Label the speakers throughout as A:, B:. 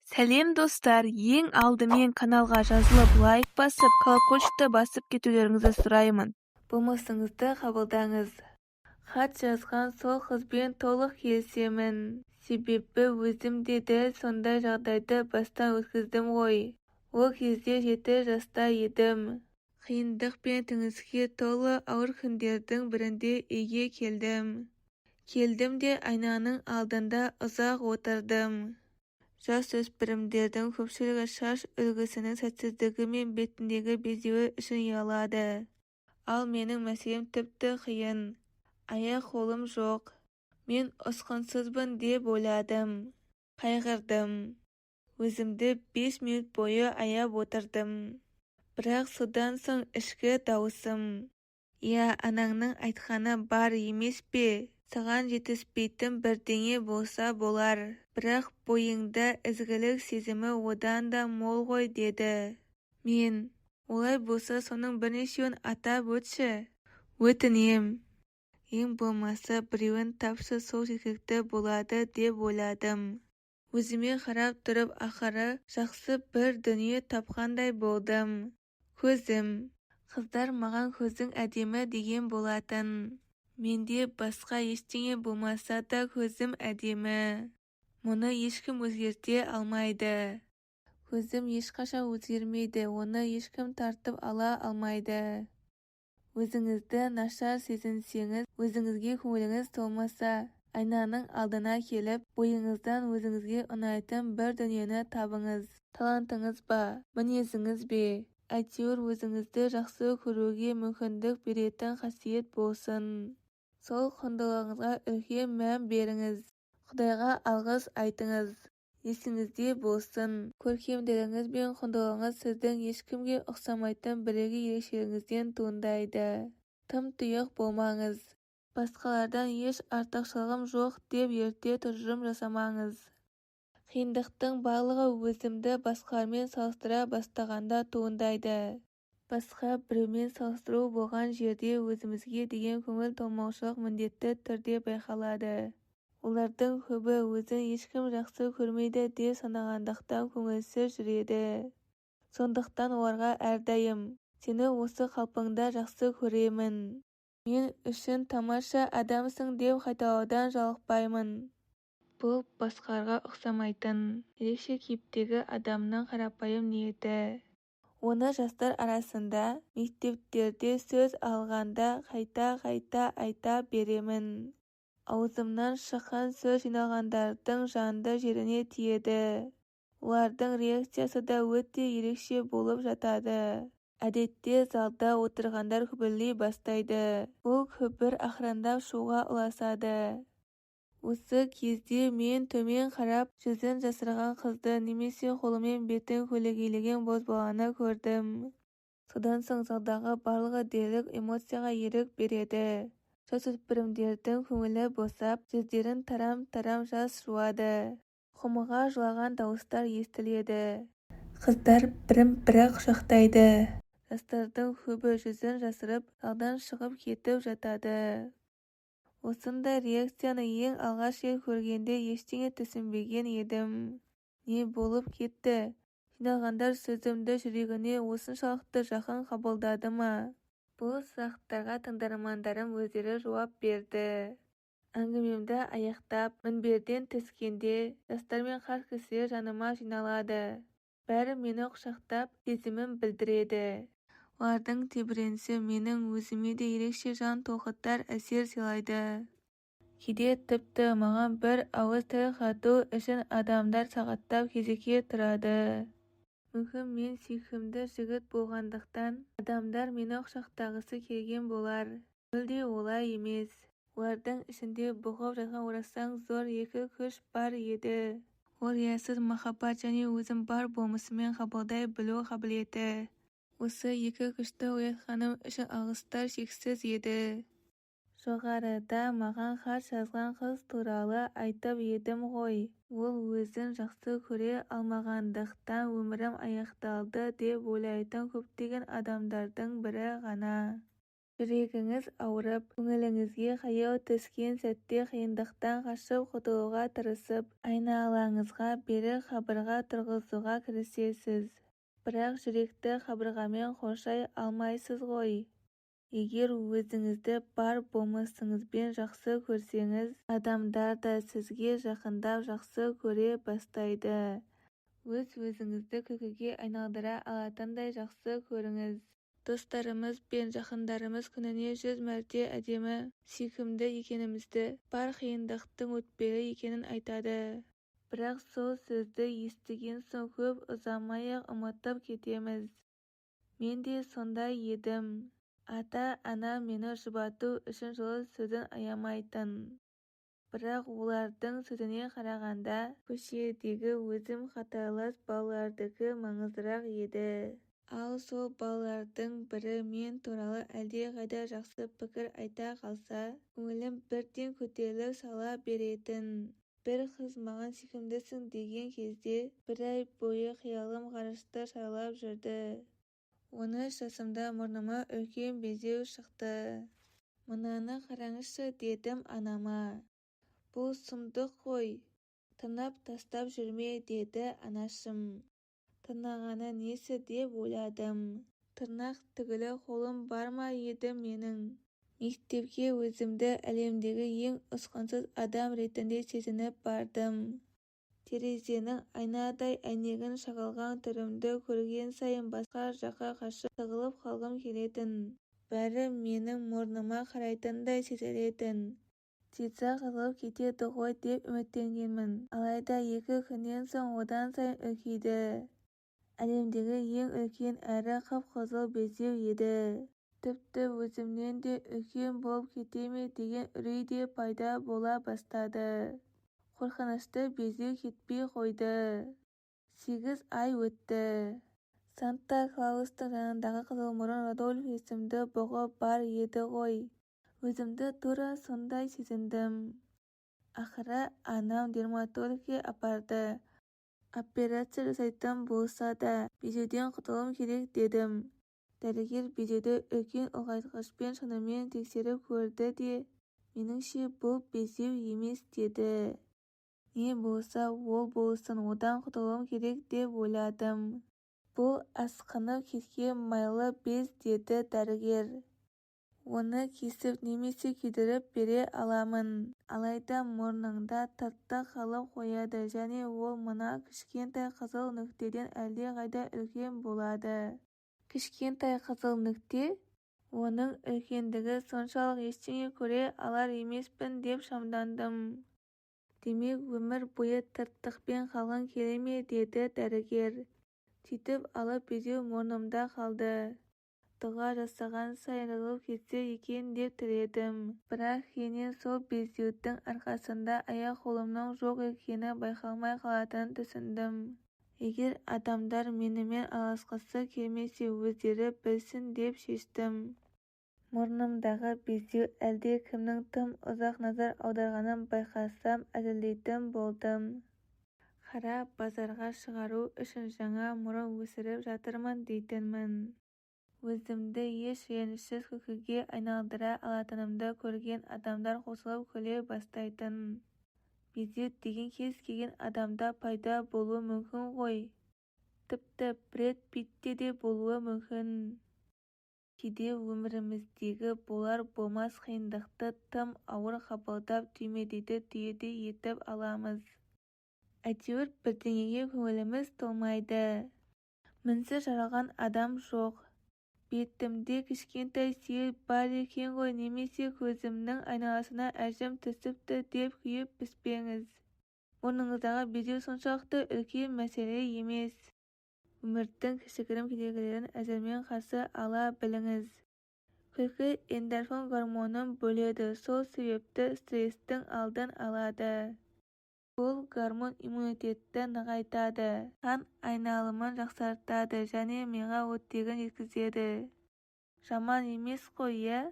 A: Сәлем, достар! Ең алдымен каналға жазылып, лайк басып, колокольчикті басып кетулеріңізді сұраймын. Болмысыңызды қабылдаңыз. Хат жазған сол қызбен толық келісемін. Себебі өзім де дәл сондай жағдайды бастан өткіздім ғой. Ол кезде 7 жаста едім. Қиындық пен түңіліске толы ауыр күндердің бірінде үйге келдім. Келдім де айнаның алдында ұзақ отырдым. Жасөспірімдердің көпшілігі шаш үлгісінің сәтсіздігі мен бетіндегі безеуі үшін ұялады. Ал менің мәселем тіпті қиын. Аяқ-қолым жоқ. Мен ұсқынсызбын деп ойладым. Қайғырдым. Өзімді 5 минут бойы аяп отырдым. Бірақ содан соң ішкі дауысым: «Иә, анаңның айтқаны бар емес пе, саған жетіспейтін бірдеңе болса болар, бірақ бойыңда ізгілік сезімі одан да мол ғой», – деді. Мен: «Олай болса соның бірнешеуін атап өтші, өтінем. Ең болмаса біреуін тапшы, сол жеткілікті болады», – деп ойладым. Өзіме қарап тұрып ақыры жақсы бір дүние тапқандай болдым. Көзім. Қыздар маған көзің әдемі деген болатын. Менде басқа ештеңе болмаса да көзім әдемі. Мұны ешкім өзгерте алмайды. Көзім ешқашан өзгермейді, оны ешкім тартып ала алмайды. Өзіңізді нашар сезінсеңіз, өзіңізге көңіліңіз толмаса, айнаның алдына келіп, бойыңыздан өзіңізге ұнайтын бір дүниені табыңыз. Талантыңыз ба, мінезіңіз бе, әйтеуір өзіңізді жақсы көруге мүмкіндік беретін қасиет болсын. Сол құндылығыңызға үлкен мән беріңіз. Құдайға алғыс айтыңыз. Есіңізде болсын, көркемдігіңіз бен құндылығыңыз сіздің ешкімге ұқсамайтын бірегей ерекшелігіңізден туындайды. Тым тұйық болмаңыз. Басқалардан еш артықшылығым жоқ деп ерте тұжырым жасамаңыз. Қиындықтың барлығы өзімді басқалармен салыстыра бастағанда туындайды. Басқа біреумен салыстыру болған жерде өзімізге деген көңіл толмаушылық міндетті түрде байқалады. Олардың көбі өзін ешкім жақсы көрмейді деп санағандықтан көңілсіз жүреді. Сондықтан оларға әрдайым: «Сені осы қалпыңда жақсы көремін. Мен үшін тамаша адамсың», – деп қайталаудан жалықпаймын. Бұл басқаларға ұқсамайтын, ерекше кейіптегі адамның қарапайым ниеті. Оны жастар арасында, мектептерде сөз алғанда қайта-қайта айта беремін. Аузымнан шыққан сөз жиналғандардың жанды жеріне тиеді. Олардың реакциясы да өте ерекше болып жатады. Әдетте залда отырғандар күбірлей бастайды. Ол күбір ақырындап шуға ұласады. Осы кезде мен төмен қарап, жүзін жасырған қызды немесе қолымен бетін көлегейлеген бозбаланы көрдім. Содан соң залдағы барлығы дерлік эмоцияға ерік береді. Жасөспірімдердің көңілі босап, жүздерін тарам-тарам жас жуады. Құмыға жылаған дауыстар естіледі. Қыздар бірін-бірі құшақтайды. Жастардың көбі жүзін жасырып, залдан шығып кетіп жатады. Осындай реакцияны ең алғаш рет көргенде ештеңе түсінбеген едім. Не болып кетті? Жиналғандар сөзімді жүрегіне осыншалықты жақын қабылдады ма? Бұл сұрақтарға тыңдармандарым өздері жауап берді. Әңгімемді аяқтап, мінберден түскенде жастар мен қарт кісілер жаныма жиналады. Бәрі мені құшақтап, сезімін білдіреді. Олардың тебіренісі менің өзіме де ерекше жан толқытар әсер сыйлайды. Кейде тіпті маған бір ауыз тіл қату үшін адамдар сағаттап кезекке тұрады. Мүмкін, мен сүйкімді жігіт болғандықтан адамдар мені құшақтағысы келген болар. Мүлде олай емес. Олардың ішінде бұғып жатқан орасан зор екі күш бар еді. Ол риясыз махаббат және өзін бар болмысымен қабылдай білу қабілеті. Осы екі күшті оятқаным үшін алғыстар шексіз еді. Жоғарыда маған хат жазған қыз туралы айтып едім ғой. Ол өзін жақсы көре алмағандықтан өмірім аяқталды деп ойлайтын көптеген адамдардың бірі ғана. Жүрегіңіз ауырып, көңіліңізге қаяу түскен сәтте қиындықтан қашып құтылуға тырысып, айналаңызға берік қабырға тұрғызуға кірісесіз. Бірақ жүректі қабырғамен қоршай алмайсыз ғой. Егер өзіңізді бар болмысыңызбен жақсы көрсеңіз, адамдар да сізге жақындап жақсы көре бастайды. Өз-өзіңізді күлкіге айналдыра алатындай жақсы көріңіз. Достарымыз бен жақындарымыз күніне 100 мәрте әдемі, сүйкімді екенімізді, бар қиындықтың өтпелі екенін айтады. Бірақ сол сөзді естіген соң көп ұзамай-ақ ұмытып кетеміз. Мен де сондай едім. Ата-анам мені жұбату үшін жылы сөзін аямайтын. Бірақ олардың сөзіне қарағанда, көшедегі өзім қатарлас балалардікі маңыздырақ еді. Ал сол балалардың бірі мен туралы әлдеқайда жақсы пікір айта қалса, көңілім бірден көтеріліп сала беретін. Бір қыз маған сүйкімдісің деген кезде, бір ай бойы қиялым ғарышты шарлап жүрді. 13 жасымда мұрныма үлкен безеу шықты. Мынаны қараңызшы, дедім анама. Бұл сұмдық қой. Тырнап тастап жүрме, деді анашым. Тырнағаны несі деп ойладым. Тырнақ түгілі қолым бар ма еді менің? Мектепке өзімді әлемдегі ең ұсқынсыз адам ретінде сезініп бардым. Терезенің айнадай әйнегін шағылған түрімді көрген сайын басқа жаққа қашып тығылып қалғым келетін. Бәрі менің мұрныма қарайтындай сезілетін. Тез-ақ жазылып кетеді ғой деп үміттенгенмін. Алайда 2 күннен соң одан сайын үлкейді. Әлемдегі ең үлкен әрі қып-қызыл безеу еді. Тіпті өзімнен де үлкен болып кете ме деген үрей де пайда бола бастады. Қорқынышты безеу кетпей қойды. 8 ай өтті. Санта-Клаустың жанындағы қызылмұрын Рудольф есімді бұғы бар еді ғой. Өзімді тура сондай сезіндім. Ақыры анам дерматологке апарды. Операция жасайтын болса да, безеуден құтылуым керек дедім. Дәрігер безеуді үлкен ұлғайтқышпен шынымен тексеріп көрді де, меніңше бұл безеу емес деді. Не болса ол болсын, одан құтылуым керек деп ойладым. Бұл асқынып кеткен майлы без деді дәрігер. Оны кесіп немесе күйдіріп бере аламын. Алайда мұрныңда тыртық қалып қояды және ол мына кішкентай қызыл нүктеден әлдеқайда үлкен болады. Кішкентай қызыл нүкте? Оның үлкендігі соншалық ештеңе көре алар емеспін деп шамдандым. Демек, өмір бойы тыртықпен қалғың келе ме, деді дәрігер. Сөйтіп алып безеу мұрнымда қалды. Дұға жасаған сайын жазылып кетсе екен деп тіледім. Бірақ кейіннен сол безеудің арқасында аяқ-қолымның жоқ екені байқалмай қалатынын түсіндім. Егер адамдар менімен араласқысы келмесе, өздері білсін деп шештім. Мұрнымдағы безеу әлде кімнің тым ұзақ назар аударғанын байқасам, әзілдейтін болдым. Қара базарға шығару үшін жаңа мұрын өсіріп жатырмын дейтінмін. Өзімді еш ренішсіз күлкіге айналдыра алатынымды көрген адамдар қосылып күле бастайтын. Безеу деген кез келген адамда пайда болуы мүмкін ғой. Тіпті Брэд Питте де болуы мүмкін. Кейде өміріміздегі болар-болмас қиындықты тым ауыр қабылдап, түймедейді түйедей етіп аламыз. Әйтеуір бірдеңеге көңіліміз толмайды. Мінсіз жаралған адам жоқ. Бетімде кішкентай сүйел бар екен ғой немесе көзімнің айналасына әжім түсіпті деп күйіп піспеңіз. Мұрныңыздағы безеу соншалықты үлкен мәселе емес. Өмірдің кішігірім кедергілерін әзілмен қарсы ала біліңіз. Күлкі эндорфин гормонын бөледі, сол себепті стресстің алдын алады. Бұл гормон иммунитетті нығайтады, қан айналымын жақсартады және миға оттегін жеткізеді. Жаман емес қой, иә?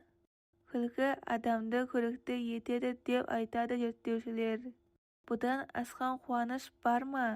A: Күлкі адамды көрікті етеді деп айтады зерттеушілер. Бұдан асқан қуаныш бар ма?